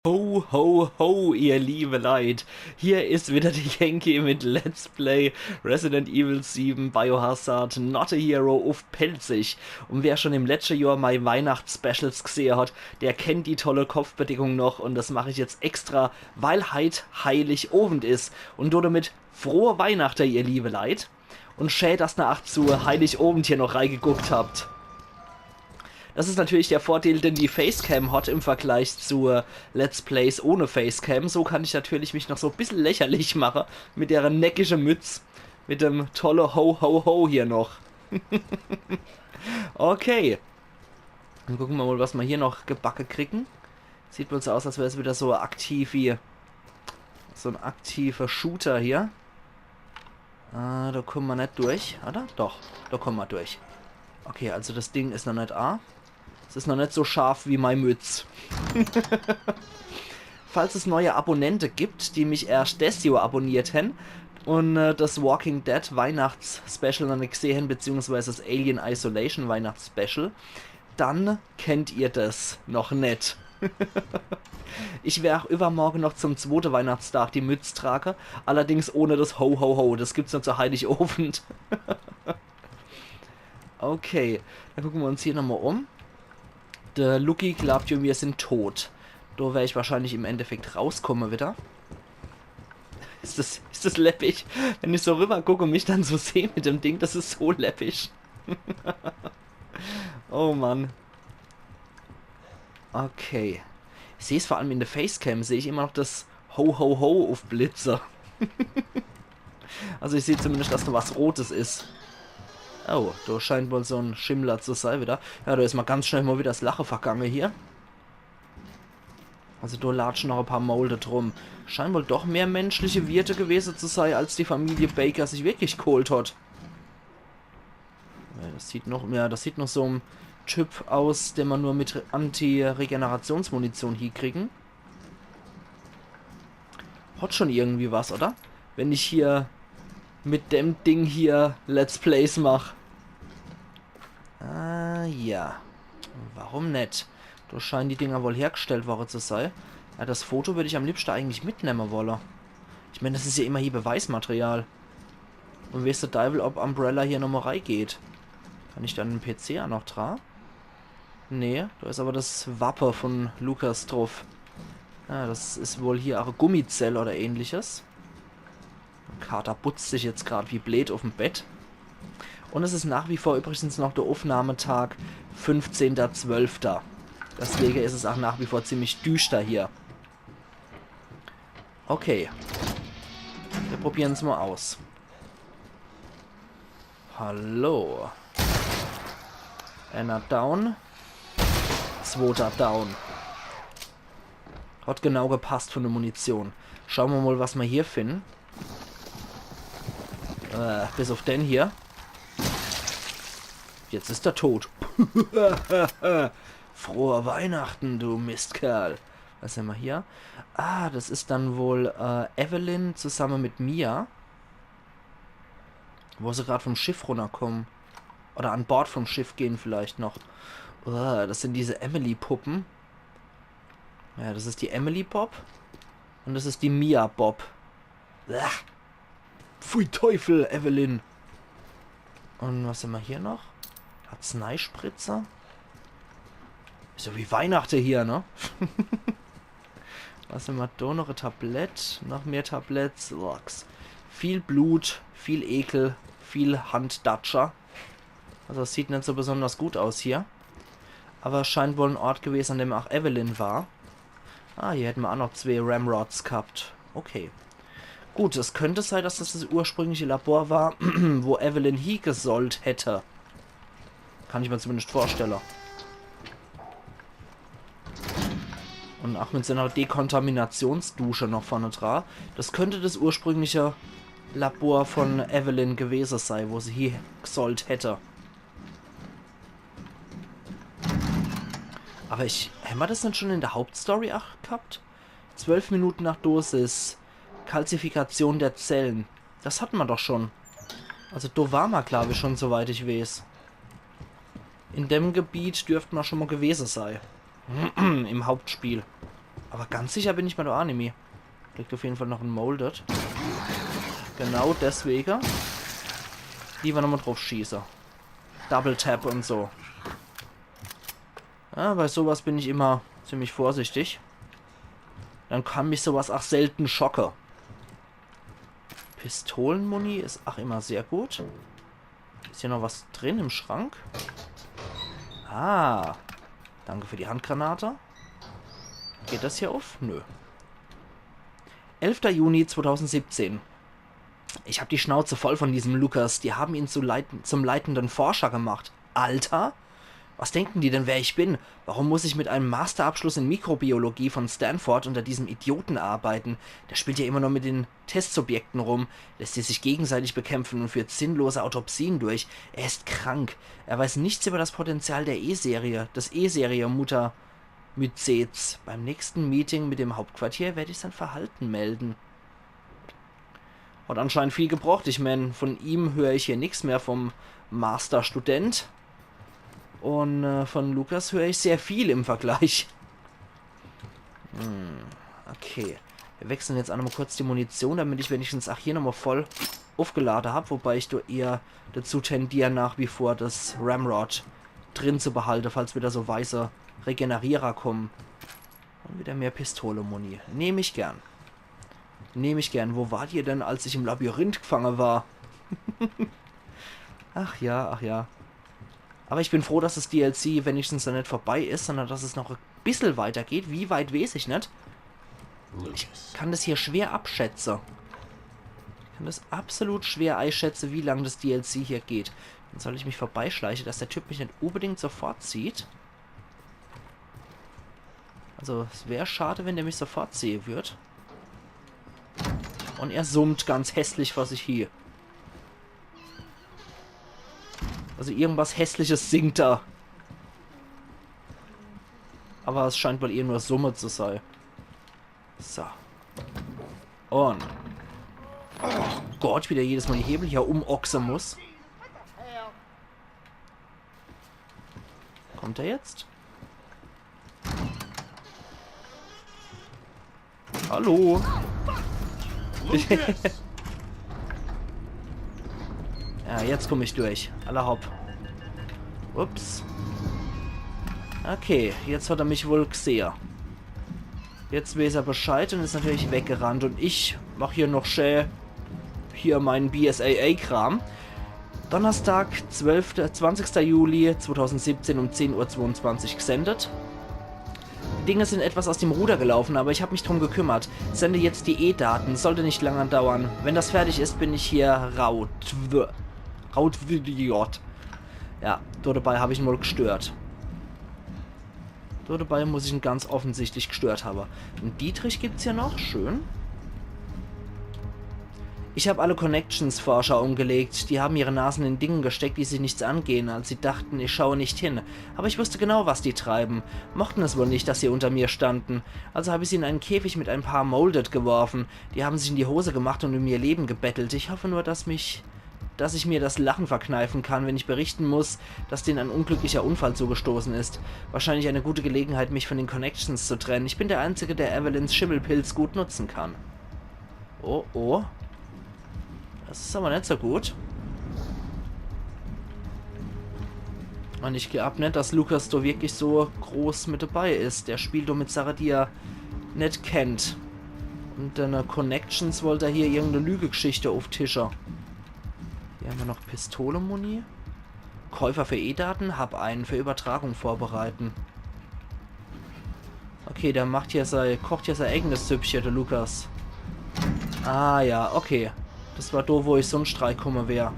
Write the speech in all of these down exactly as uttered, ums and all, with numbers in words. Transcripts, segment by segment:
Ho, ho, ho, ihr liebe Leit. Hier is wieder de Yankee mit Let's Play Resident Evil sieben Biohazard Not a Hero uff Pälzisch. Un wer schon im letschte Johr mei Weihnachtsspecials gsehe hat, der kennt die tolle Kopfbedeckung noch un das mach ich jetzt extra, weil heit Heiligowend is. Un domit frohe Weihnachte, ihr liebe Leit. Un schä, dass ner ach zu Heiligowend hier noch reigeguckt habt. Das is natürlich der Vorteil, den die Facecam hat im Vergleich zu Let's Plays ohne Facecam. So kann ich natürlich mich noch so bissel lächerlich mache mit dere neckische Mütz, mit dem tolle Ho, ho, ho hier noch. Okay. Dann gucke mer mol, was mer hier noch gebacke kriegen. Sieht wohl so aus, als wär's wieder so aktiv wie so en aktiver Shooter hier. Ah, do kumme mer net durch, oder? Doch, do kumme mer durch. Okay, also das Ding is noch net a. Es is noch net so scharf wie mei Mütz. Falls es neue Abonnente gibt, die mich erscht des Johr abonniert hen un äh, das Walking Dead Weihnachts-Special noch net gsehe hen, beziehungsweise das Alien Isolation Weihnachts-Special, dann kennt ihr das noch net. Ich wer ach übermorge noch zum zwote Weihnachtstag die Mütz trage, allerdings ohne das Ho, ho, ho. Das gibt's nur zu Heiligowend. Okay, dann gucke mer uns hier nochmol um. De Lucky glaubt jo, mir sin tot. Do wer ich wahrscheinlich im Endeffekt rauskomme wieder. Is das, is das läppisch? Wenn ich so rüberguck un mich dann so seh mit dem Ding, das is so läppisch. Oh Mann. Okay. Ich seh's vor allem in de Facecam, seh ich immer noch das Ho, ho, ho uffblitze. Also ich seh zumindest, dass do was Rotes is. Oh, do scheint wohl so en Schimmler zu sei wieder. Ja, do is mer ganz schnell mol wieder das Lache vergange hier. Also do latschen noch e paar Molded rum. Scheint wohl doch mehr menschliche Wirte gewese zu sei, als die Familie Baker sich wirklich geholt hat. Ja, das sieht noch, ja, das sieht noch so en Typ aus, den mer nur mit Re-, Anti-Regenerationsmunition hiekriegen. Hat schon irgendwie was, oder? Wenn ich hier mit dem Ding hier Let's Plays mach. Ah, ja. Warum net? Do scheinen die Dinger wohl hergestellt worre zu sei. Ja, das Foto würd ich am liebschte eigentlich mitnemme wolle. Ich mein, das is ja immerhin Beweismaterial. Un weeß de Deiwel, ob Umbrella hier nochmol reigeht. Kann ich dann de P C a noch dra? Nee, do is awwer das Wappe von Lucas druff. Ja, das is wohl hier ach e Gummizell oder ähnliches. Kater butzt sich jetzt grad wie bleed uffm Bett. Un es is nach wie vor übrigens noch de Uffnahmetag, fünfzehnter zwölfter. Deswege is es ach nach wie vor ziemlich düschter hier. Okay. Mir probieren's mol aus. Hallo. Einer down. Zwoter down. Hat genau gepasst von de Munition. Schaue mer mol, was mer hier finden. Äh, bis uff den hier. Jetzt is er tot. Frohe Weihnachten, du Mistkerl. Was hämmer hier? Ah, das is dann wohl äh, Evelyn zusamme mit Mia. Wo se grad vom Schiff runnerkommen. Oder an Bord vom Schiff gehen vielleicht noch. Uah, das sind diese Emily-Puppen. Ja, das is die Emily-Bob. Un das is die Mia-Bob. Uah. Pfui Teufel, Evelyn. Un was hämmer hier noch? Arzneispritze? Is jo wie Weihnachte hier, ne? Was hämmer do noch? E Tablett, noch mehr Tabletts. Lachs. Viel Blut, viel Ekel, viel Handdatscher. Also es sieht net so besonders gut aus hier. Awwer es scheint wohl en Ort gewese, an dem ach Evelyn war. Ah, hier hätte mer ach noch zwee Ramrods gehabt. Okay. Gut, es könnt sei, dass das das ursprüngliche Labor war, wo Evelyn hiegesollt hätte. Kann ich mer zumindest vorstelle. Un ach mit so ner Dekontaminationsdusche noch vorne dra. Das könnt das ursprüngliche Labor von Evelyn gewese sei, wo se hiegesollt hätte. Awwer ich, hämmer das net schon in de Hauptstory ach gehabt? Zwölf Minuten nach Dosis. Kalzifikation der Zellen. Das hatte mer doch schon. Also do war mer, glaab ich, schon, soweit ich weeß. In dem Gebiet dürft mer schon mol gewese sei. Im Hauptspiel. Aber ganz sicher bin ich mir do aa nimmi. Liegt auf jeden Fall noch en Molded. Genau deswege. Lieber nochmal drauf schieße. Double Tap und so. Ja, bei sowas bin ich immer ziemlich vorsichtig. Dann kann mich sowas aa selten schocke. Pistolenmuni is aa immer sehr gut. Is hier noch was drin im Schrank? Ah, danke für die Handgranate. Geht das hier auf? Nö. Elfter Juni zweitausendsiebzehn. Ich hab die Schnauze voll von diesem Lucas. Die haben ihn zu leiten, zum leitenden Forscher gemacht. Alter? Was denken die denn, wer ich bin? Warum muss ich mit einem Masterabschluss in Mikrobiologie von Stanford unter diesem Idioten arbeiten? Der spielt ja immer nur mit den Testsubjekten rum, lässt sie sich gegenseitig bekämpfen und führt sinnlose Autopsien durch. Er ist krank. Er weiß nichts über das Potenzial der E-Serie, des E-Serie-Mutter-Myzets. Beim nächsten Meeting mit dem Hauptquartier werde ich sein Verhalten melden. Hat anscheinend viel gebracht. Ich mein, von ihm hör ich hier nix mehr, vom Masterstudent. Und äh, von Lucas hör ich sehr viel im Vergleich. Hm, okay. Wir wechseln jetzt aa nochmal kurz die Munition, damit ich wenigstens aa hier nochmal voll aufgelade hab, wobei ich doch eher dazu tendier, nach wie vor das Ramrod drin zu behalte, falls wieder so weiße Regenerierer kommen. Und wieder mehr Pistole-Muni. Nehm ich gern. Nehm ich gern. Wo wart ihr denn, als ich im Labyrinth gefange war? Ach ja, ach ja. Aber ich bin froh, dass das D L C wenigstens noch net vorbei is, sondern dass es noch e bissel weitergeht. Wie weit, weeß ich net. Ich kann das hier schwer abschätze. Ich kann das absolut schwer eischätze, wie lang das D L C hier geht. Dann soll ich mich vorbeischleiche, dass der Typ mich net unbedingt sofort sieht. Also, es wär schade, wenn der mich sofort sehe würd. Und er summt ganz hässlich vor sich hie. Also irgendwas Hässliches singt er. Aber es scheint wohl eher nur Summe zu sein. So. Und. Oh Gott, wie der jedes Mal die Hebel hier umochse muss. Kommt er jetzt? Hallo? Ja, jetzt komm ich durch. Alla hopp. Ups. Okay, jetzt hat er mich wohl gsehe. Jetzt weeß er Bescheid und is natürlich weggerannt. Und ich mach hier noch schä hier meinen B S A A-Kram. Donnerstag, zwölfter, zwanzigster Juli zweitausendsiebzehn um zehn Uhr zweiundzwanzig gesendet. Die Dinge sind etwas aus dem Ruder gelaufen, aber ich hab mich drum gekümmert. Sende jetzt die E-Daten, sollte nicht lange dauern. Wenn das fertig ist, bin ich hier raut. Raut. Ja, do dabei hab ich ihn wohl gestört. So, dabei muss ich ihn ganz offensichtlich gestört habe. En Dietrich gibt's hier noch. Schön. Ich hab alle Connections-Forscher umgelegt. Die haben ihre Nasen in Dingen gesteckt, die sie nichts angehen, als sie dachten, ich schaue nicht hin. Aber ich wusste genau, was die treiben. Mochten es wohl nicht, dass sie unter mir standen. Also hab ich sie in einen Käfig mit ein paar Molded geworfen. Die haben sich in die Hose gemacht und um ihr Leben gebettelt. Ich hoffe nur, dass mich dass ich mir das Lachen verkneifen kann, wenn ich berichten muss, dass denen ein unglücklicher Unfall zugestoßen ist. Wahrscheinlich eine gute Gelegenheit, mich von den Connections zu trennen. Ich bin der Einzige, der Evelyns Schimmelpilz gut nutzen kann. Oh, oh. Das is aber net so gut. Und ich glaab net, dass Lucas do wirklich so groß mit dabei is. Der spielt do mit Sache, die er net kennt. Und dann äh, Connections wollt er hier irgendeine Lügegeschichte auftische. Hier haben wir noch Pistole-Muni. Käufer für E-Daten, hab einen für Übertragung vorbereiten. Okay, der macht hier sei, kocht hier sein eigenes Süppche, der Lucas. Ah ja, okay. Das war do, wo ich sonst reikumme wär.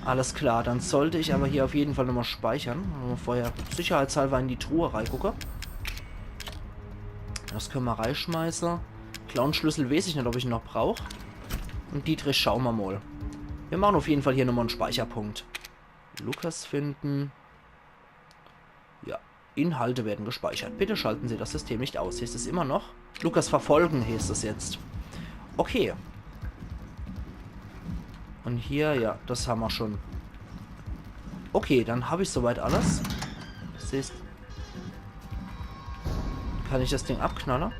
Alles klar, dann sollte ich aber hier auf jeden Fall nochmal speichern. Nochmal vorher sicherheitshalber in die Truhe reigucke. Das können wir reischmeiße. Clown-Schlüssel weiß ich net, ob ich noch brauch. Und Dietrich, schaue mer mal. Wir machen auf jeden Fall hier nochmal en Speicherpunkt. Lucas finden. Ja. Inhalte werden gespeichert. Bitte schalten Sie das System nicht aus. Heißt es immer noch? Lucas verfolgen heißt es jetzt. Okay. Und hier, ja, das haben wir schon. Okay, dann hab ich soweit alles. Siehst. Kann ich das Ding abknalle?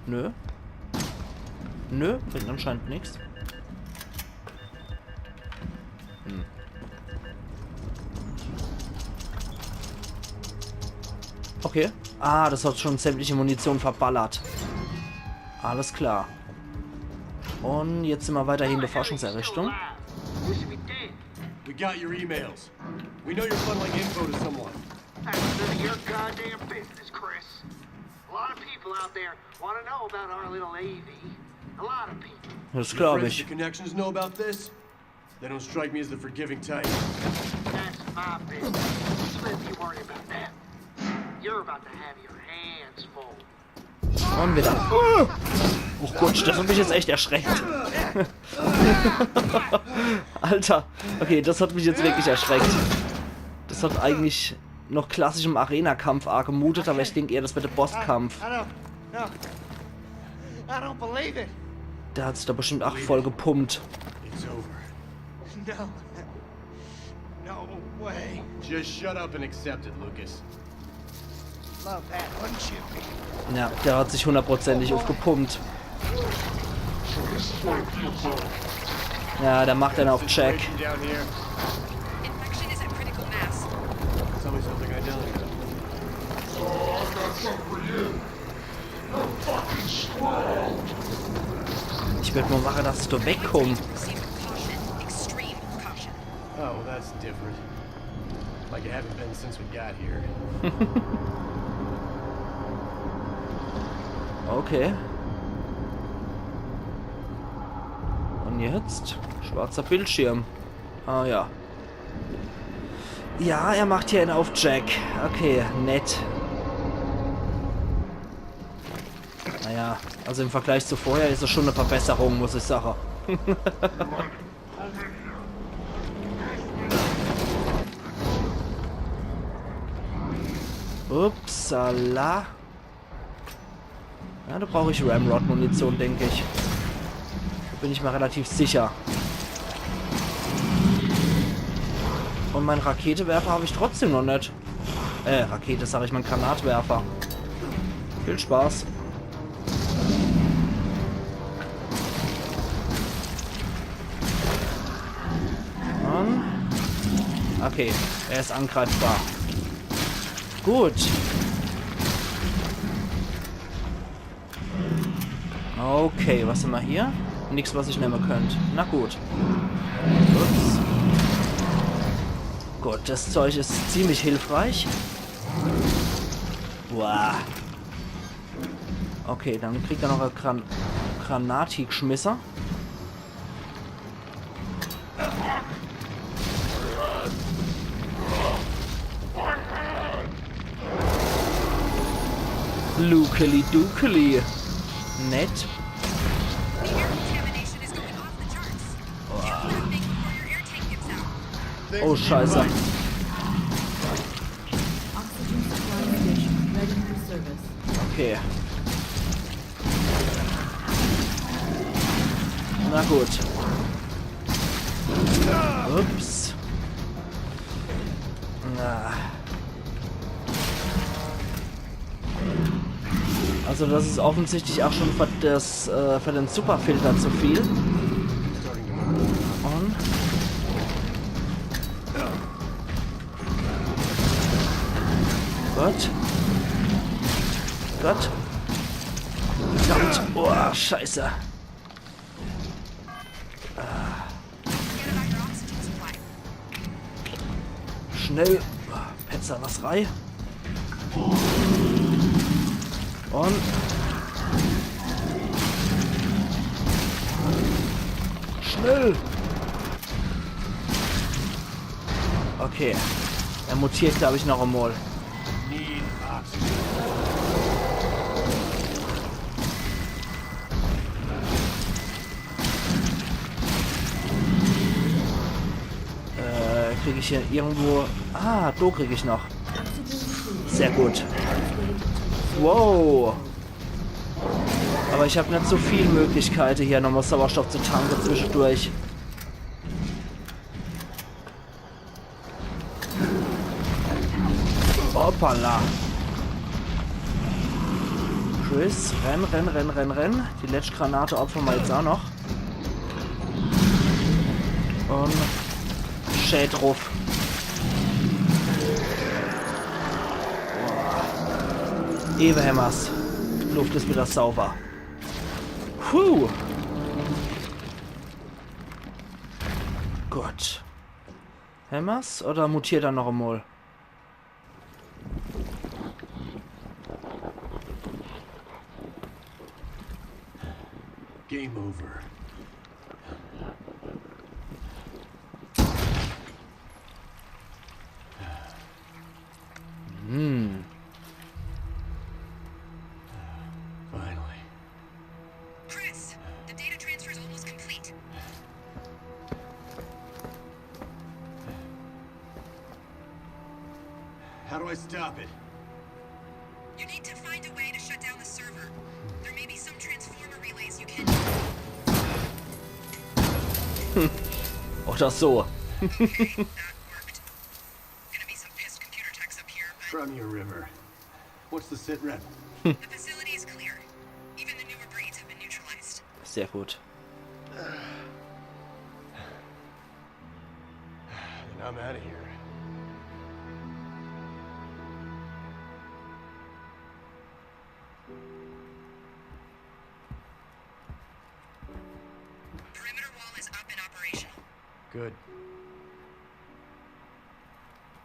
Nö. Nö, bringt anscheinend nix. Hm. Okay. Ah, das hat schon sämtliche Munition verballert. Alles klar. Und jetzt sind wir weiterhin in der Forschungseinrichtung. We got your emails. We know you're funneling info to someone. That's none of your goddamn business, Chris. A lot of people out there want to know about our little A V. A lot of people. Das Your glaube friends ich. The connections know about this? They don't strike me as the forgiving type. That's my business. You better be worried about that. You're about to have your hands full. Und wieder. Oh, oh Gott, das hat mich jetzt echt erschreckt. Alter, okay, das hat mich jetzt wirklich erschreckt. Das hat eigentlich noch klassischem Arena-Kampf angemutet, aber ich denke eher, das wird der Bosskampf. I don't. No. I don't believe it. Der hat sich da bestimmt auch voll gepumpt. It's over. No. No way. Just shut up and accept it, Lucas. Love that, wouldn't you? Ja, der hat sich hundertprozentig aufgepumpt. Ja, der macht einen auf Jack. Situation down here. Infection is at critical mass. Tell me something I don't. Ich würde mal machen, dass ich da wegkomme. Proceed with caution. Extreme caution. Oh, well, that's different. Like it haven't been since we got here. Okay. Und jetzt? Schwarzer Bildschirm. Ah ja. Ja, er macht hier einen auf Jack. Okay, nett. Naja, also im Vergleich zu vorher ist es schon eine Verbesserung, muss ich sagen. Upsala. Ja, da brauche ich Ramrod-Munition, denke ich. Da bin ich mir relativ sicher. Und meinen Raketewerfer habe ich trotzdem noch nicht. Äh, Rakete, sag ich, meinen Granatwerfer. Viel Spaß. Und okay, er ist angreifbar. Gut. Okay, was haben wir hier? Nix, was ich nehmen könnte. Na gut. Ups. Gut, das Zeug ist ziemlich hilfreich. Wow. Okay, dann kriegt er noch eine Gran Granati geschmissen. Lukeli Dukeli. Nett. The air contamination is going off the charts. You gotta think before your air tank gives out. Oh, scheiße. Oxygen supply station ready for service. Okay. Na gut. Ups. Na. Also das ist offensichtlich auch schon für, das, äh, für den Superfilter zu viel. Und gut. Gut. Verdammt. Oh, scheiße. Schnell. Petzer was rei. Und schnell. Okay. Er mutiert, glaube ich, noch einmal. Äh, krieg ich hier irgendwo... Ah, do krieg ich noch. Sehr gut. Wow. Aber ich hab nicht so viel Möglichkeiten, hier nochmal Sauerstoff zu tanken zwischendurch. Hoppala. Los, renn, renn, renn, renn, renn. Die letscht Granate opfere mer jetzt aa noch. Un Schää druff. Boah. Ewe hämmer's. Luft is widder sauwer. Puh. Gut. Hämmer's oder mutiert er noch emol? Game over. Hm. Finally. Chris, the data transfer is almost complete. How do I stop it? You need to find a way to shut down the server. There may be some transformer relays you can. Oder so. Okay, that worked. Gonna be some pissed computer techs up here, but Crimea River. What's the sit rep? The facility is clear. Even the newer breeds have been neutralized. Sehr gut. Then I'm out of here. Perimeter wall is up and operational. Good.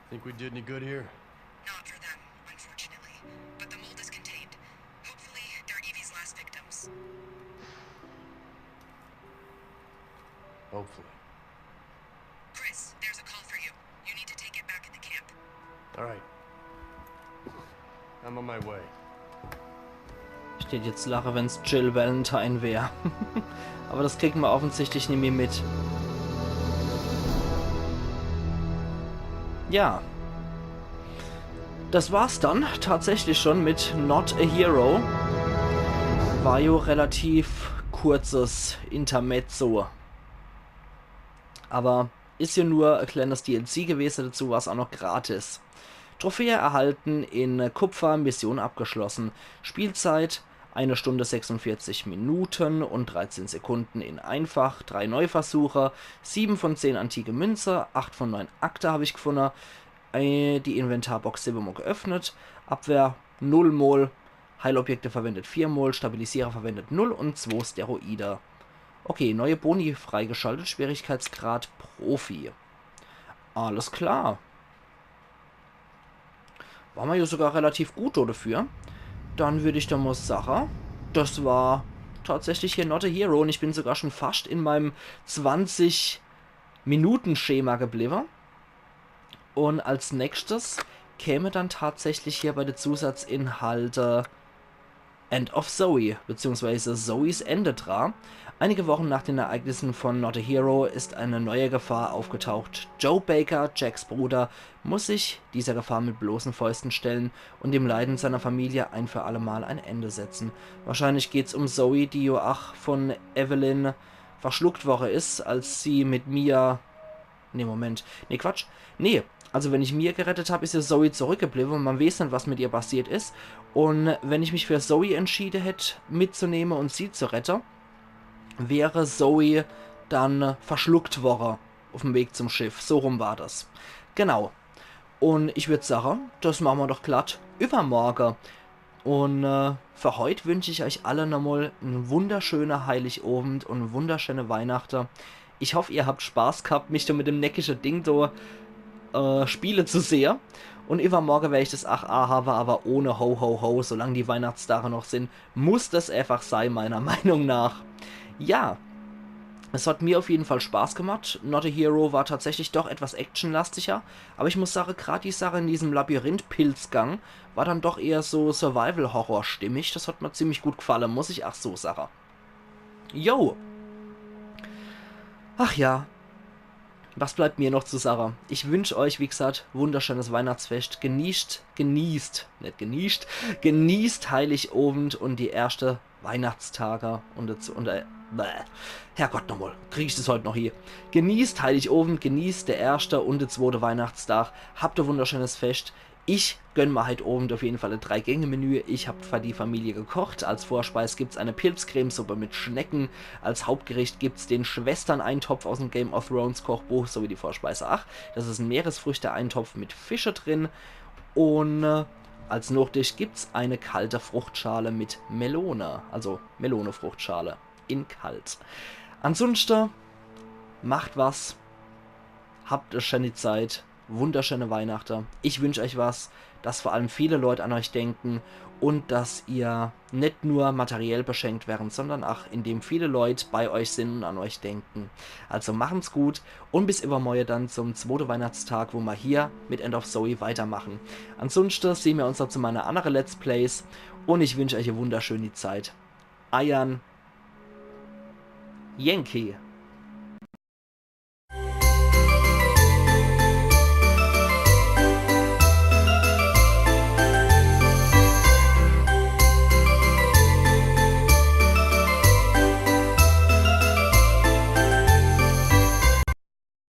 Think we did any good here? Not for them, unfortunately. But the mold is contained. Hopefully, they're Evie's last victims. Hopefully. Chris, there's a call for you. You need to take it back at the camp. All right. I'm on my way. Ich tät jetzt lache, wenn's Jill Valentine wär. Awwer des kriege mer offensichtlich nimmi mit. Ja. Des war's dann tatsächlich schun mit Not a Hero. War jo relativ kurzes Intermezzo. Awwer is jo nur e kleenes D L C gewese, dazu war's aa noch gratis. Trophäe erhalten in Kupfer, Mission abgeschlossen. Spielzeit, eine Stunde sechsundvierzig Minuten und dreizehn Sekunden in einfach, drei Neuversuche, sieben von zehn antike Münze, acht von neun Akte hab ich gefunne, äh, die Inventarbox siwwe mol geöffnet, Abwehr null mol, Heilobjekte verwendet vier mol, Stabilisierer verwendet null und zwo Steroide. Okay, neue Boni freigeschaltet, Schwierigkeitsgrad Profi. Alles klar. War mer jo sogar relativ gut do dafür. Dann würd ich do mol sache, des war tatsächlich hier Not a Hero un ich bin sogar schun fascht in meinem zwanzig Minuten Schema gebliwwe. Un als nächschtes käme dann tatsächlich hier bei de Zusatzinhalte End of Zoe, beziehungsweise Zoes Ende dra. Einige Wochen nach den Ereignissen von Not a Hero ist eine neue Gefahr aufgetaucht. Joe Baker, Jacks Bruder, muss sich dieser Gefahr mit bloßen Fäusten stellen und dem Leiden seiner Familie ein für alle Mal ein Ende setzen. Wahrscheinlich geht's um Zoe, die jo ach von Evelyn verschluckt worre is, als sie mit Mia Nee, Moment. Nee, Quatsch. Nee, also wenn ich Mia gerettet hab, is jo Zoe zurückgebliwwe un mer weeß net, was mit ihr passiert is. Un wenn ich mich für Zoe entschiede hätt, mitzunehme un sie zu rette, wäre Zoe dann, äh, verschluckt worre uff'm Weg zum Schiff. So rum war des. Genau. Un ich würd sache, des mache mer doch glatt iwwermorge. Un, äh, für heut wünsch ich eich alle nochmol en wunderschöne Heiligowend un wunderschöne Weihnachte. Ich hoff, ihr habt Spaß gehabt, mich do mit dem neckische Ding do, äh, spiele zu sehe. Un iwwermorge wer ich des ach aa hawwe, awwer ohne Ho, ho, ho, solang die Weihnachtsdage noch sin, muss des eifach sei, meiner Meinung nach. Ja, es hat mir auf jeden Fall Spaß gemacht. Not a Hero war tatsächlich doch etwas actionlastiger, awwer ich muss sache, grad die Sache in diesem Labyrinth-Pilzgang war dann doch eher so Survival-Horror-stimmig. Des hat mir ziemlich gut gefalle, muss ich ach so sache. Jo. Ach ja. Was bleibt mir noch zu sache? Ich wünsch eich, wie gesagt, wunderschönes Weihnachtsfest. Genießt, genießt, net genießt, genießt Heiligowend un die erschte Weihnachtstage un dazu, un, äh, bäh. Herrgott nochmol, krieg ich des heut noch hie. Genießt Heiligowend, genießt de erschte un de zwote Weihnachtstag. Habt e wunderschönes Fest. Ich gönn mer heit Owend auf jeden Fall e Drei-Gänge-Menü. Ich hab für die Familie gekocht. Als Vorspeis gibt's eine Pilzcremesuppe mit Schnecken. Als Hauptgericht gibt's den Schwestern-Eintopf aus dem Game of Thrones Kochbuch, sowie die Vorspeis acht. Das ist ein Meeresfrüchte-Eintopf mit Fische drin. Und äh, als Nachtisch gibt's eine kalte Fruchtschale mit Melone. Also Melone-Fruchtschale in kalt. Ansonsten macht was. Habt e schöne Zeit. Wunderschöne Weihnachten. Ich wünsch euch was, dass vor allem viele Leute an euch denken und dass ihr net nur materiell beschenkt werdet, sondern auch indem viele Leute bei euch sind und an euch denken. Also machen's gut und bis übermorgen dann zum zweiten Weihnachtstag, wo mer hier mit End of Zoe weitermachen. Ansonsten sehen wir uns noch zu meiner anderen Let's Plays und ich wünsch euch e wunderschöne Zeit. Eiern Yankee.